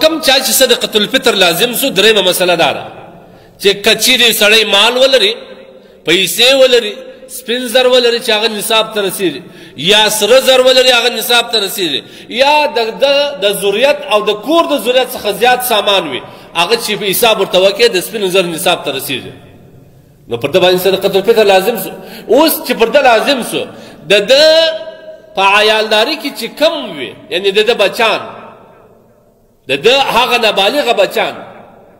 کم چا چې صدقة الفطر لازم سو، درېیمه مسله دا ده چې که چیرې سړی مال ولري، پیسې ولري، سپین زر ولري چې هغه نصاب ته رسېږي، یا سره زر ولري هغه نصاب ته رسېږي، یا د ذریت او د کور د ذریت څخه زیات سامان وي، هغه چې په حساب ورته وکړي د سپینو زر نصاب ته رسېږي، نو پر ده باندې صدقة الفطر لازم سو. اوس چې پر ده لازم سو، د ده په عیالداري کې چې کم وي، یعنې د ده بچان، د ده هغه نابالغه بچان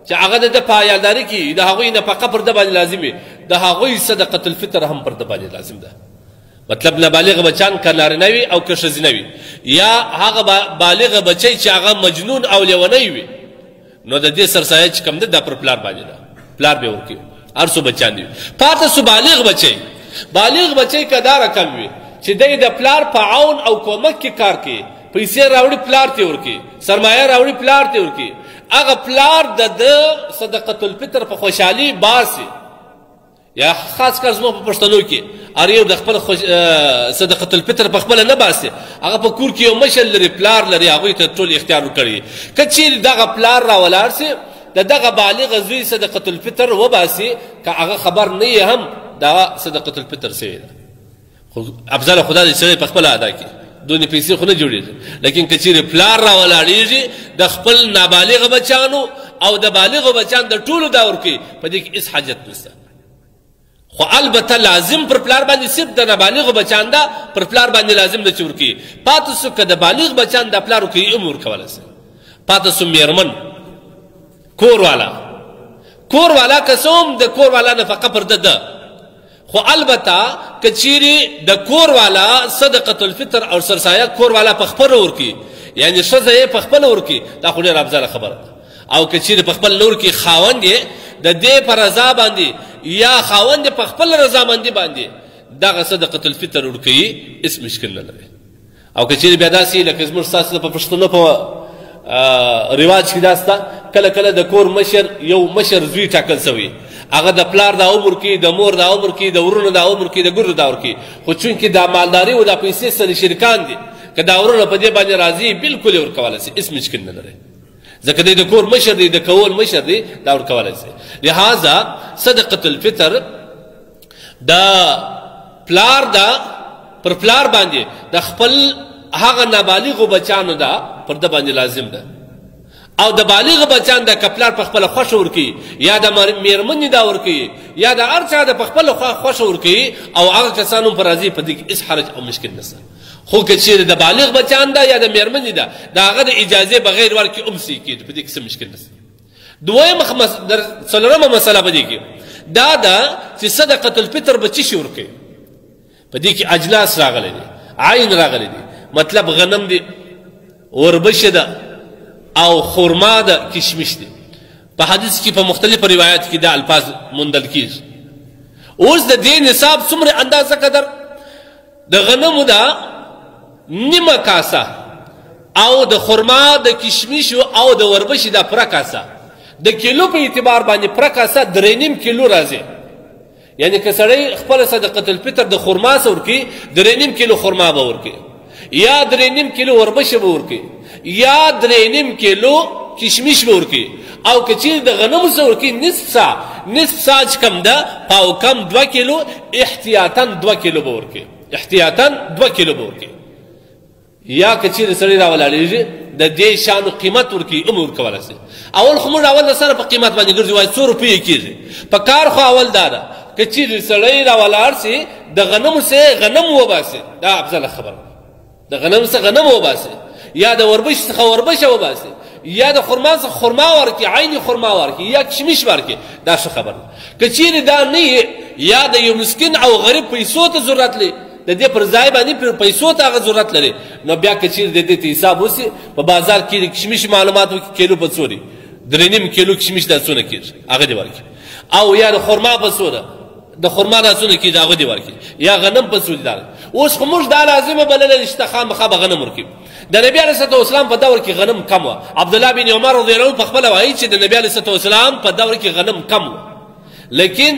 چې هغه د ده په عیالداري کې، د هغوی نفقه پر ده باندې لازم وي، د هغوی صدقة الفطر هم پر ده باندې لازم ده. مطلب نابالغ بچان که نارینه وي او که ښځینه وي، یا هغه بالغ بچی چې هغه مجنون او لیونی وي، نو د دې سرسایه چې کوم ده دا پر پلار باندې ده، پلار به ورکوي. هر څو بچیان دي، پاته سو بالغ بچی، بالغ بچی که دا رقم وي چې دی د پلار په عون او کومک کې کار کوي، پیسې راوړي پلار ته ورکوي، سرمایه راوړي پلار ته ورکوي، هغه پلار د ده صدقة الفطر په خوشحالي باسي. یا خاص کر زموږ په پښتنو کې هر یو د خپل صدقة الفطر په خپله نه باسي، هغه په کور کې یو مشر لري، پلار لري، هغوی ته ټول اختیار ورکړي. که چیرې دغه پلار راولاړ سي، د دغه بالغ زوی صدقة الفطر وباسي، که هغه خبر نه یې هم دا صدقة الفطر سوې ده. خو افضل خدا دې سړی په خپله ادا کړي، دونې پیسې خو نه جوړېږي. لیکن که چیرې پلار راولاړېږي د خپل نابالغ بچانو او د بالغو بچان د ټولو دا ورکوي، په دې کې هېڅ حاجت نشته. خو البته لازم پر پلار باندې صرف د نابالغو بچان ده، پر پلار باندې لازم ده چې ورکوي. پاتې سو که د بالغ بچان د پلار ورکوي هم ورکولی سي. پاتې سو میرمن، کور والا، کور والا که څه هم د کور والا نفقه پر ده ده، خو البته که چیرې د کور والا صدقة الفطر او سرسایه کور والا په خپله ورکوي، یعنې ښځه یې په خپله ورکوي، دا خو ډېره افضله خبره ده. او که چیرې په خپل نه ورکوي، خاوند یې د دې په رضا باندې یا خاوند یې په خپل رضامندي باندې دغه صدقة الفطر ورکوي، هېڅ مشکل نه لري. او که چیرې بیا داسې لکه زموږ ستاسو په پښتنو په رواج کې دا سته، کله کله د کور مشر یو مشر زوی ټاکل سوی، هغه د پلار دا عمر کې، د مور دا عمر کې، د ورونو دا عمر کې، د ګورو دا عمر کې، خو چونکې دا مالداري او دا پیسې سره شریکان دي، که دا ورونه په دې باندې راضي بالکل یې ورکولی سي، هېڅ مشکل نه لري، ځکه دی د کور مشر دی، د کول مشر دی، دا ورکولی سي. لهذا صدقة الفطر د پلار دا پر پلار باندې د خپل هغه نابالغو بچانو دا پر ده باندې لازم ده. او د بالغ بچان د که پلار په خپله خوښه ورکوي، یا د میرمنې دا ورکوي، یا د هر چا د په خپله خوښه ورکوي، او هغه کسان هم پر راضي، په دې کې هېڅ حرج او مشکل نشته. خو که چیرې د بالغ بچان ده یا د میرمنې ده، د هغه د اجازې بغیر ورکړي هم صحیح کېږي، په دې کې څه مشکل نشته. دویمه څلورمه مسله په دې کې دا ده چې صدقة الفطر به څه شي ورکوي. په دې کې اجناس راغلي دي، عین راغلي دي، مطلب غنم دی، وربشه ده، او خرما ده، کشمش دی. په حدیث کې په مختلفو روایت کې دا الفاظ موندل کېږي. اوس د دې نصاب څومره اندازه قدر د غنمو ده نیمه کاسه، او د خرما د کشمشو او د وربشې دا پوره کاسه، د کیلو په اعتبار باندې پوره کاسه 3.5 کیلو راځي. یعنې که سړی خپله صدقة الفطر د خرما سره ورکوي، 3.5 کیلو خرما به ورکوي، یا 3.5 کیلو وربشې به ورکوي، یا 3.5 کیلو کشمش به ورکوي. او که چیرې د غنمو سره ورکوي نصف سا، نصف سا چې کم ده پاو کم 2 کیلو، احتیاطاً 2 کیلو به ورکوي، احتیاطاً 2 کیلو به ورکوي. یا که چیرې سړی راولاړېږي د دې شانو قیمت ورکوي هم ورکولی سي. اول خو موږ اول سره په قیمت باندې ګرځي، وایي څو روپۍ کېږي. په کار خو اول دا ده که چیرې سړی راولاړ سي د غنمو څخه غنم وباسي، دا افضله خبره ده، د غنم څخه غنم وباسي، یا د وربش څخه وربشه وباسي، یا د خرما څخه خرما ورکړي، عین خرما ورکړي، یا کشمش ورکړي، دا ښه خبره ده. که چیرې دا نه یا د یو مسکین او غریب پیسو ته ضرورت لري، د دې پر ځای باندې پر پیسو ته هغه ضرورت لري، نو بیا که چیرې د دې ته حساب وسي، په بازار کې د کشمش معلومات وکړي، کیلو په څو دی، 3.5 کیلو کشمش دا څونه کېږي، هغه دې ورکړي، او یا د خرما په څو ده، د خرما دا څونه کېږي، هغه دې ورکړي، یا غنم په څو دي. دا اوس خو موږ دا لازمه بلله چې خامخا به غنم ورکوي. د نبي علیه الصلاة والسلام په دور کې غنم کم وه. عبدالله بن عمر رضی الله عنه په خپله وایي چې د نبي علیه الصلاة والسلام په دور کې غنم کم وه، لیکن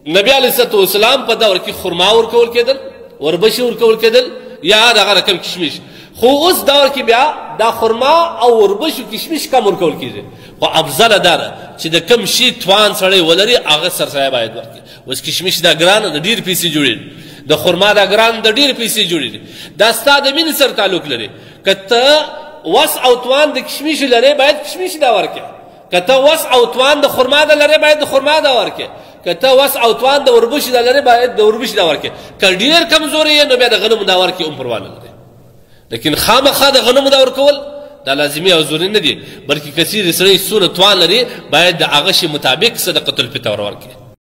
نبی علیه الصلاة والسلام په دور کې خرما ورکول کېدل، وربشې ورکول کېدل، یا دغه رقم کشمش. خو اوس دور کې بیا دا خرما او وربشو کشمش کم ورکول کېږي. خو افضله دا ده چې د کم شي توان سړی ولري هغه سر سړی باید ورکړي. اوس کشمش دا ګرانه د ډېرې پیسې جوړېږي، د خرما دا ګران د ډېرې پیسې جوړېږي. دا ستا د مینې سره تعلق لري. که ته وس او توان د کشمش لرې باید کشمش دا ورکړې، که ته وس او توان د خرما د لرې باید د خرما دا ورکړې، که ته وس او توان د وربشي د لرې باید د وربشي دا ورکړې. که ډېر کمزوری یې نو بیا د غنمو دا ورکړې هم پروا نه لري. لیکن خامخا د غنمو دا ورکول دا لازمي او ضروري نه دي، بلکې که چېرې سړی څومره توان لري باید د هغه شي مطابق صدقة الفطر ورکړي.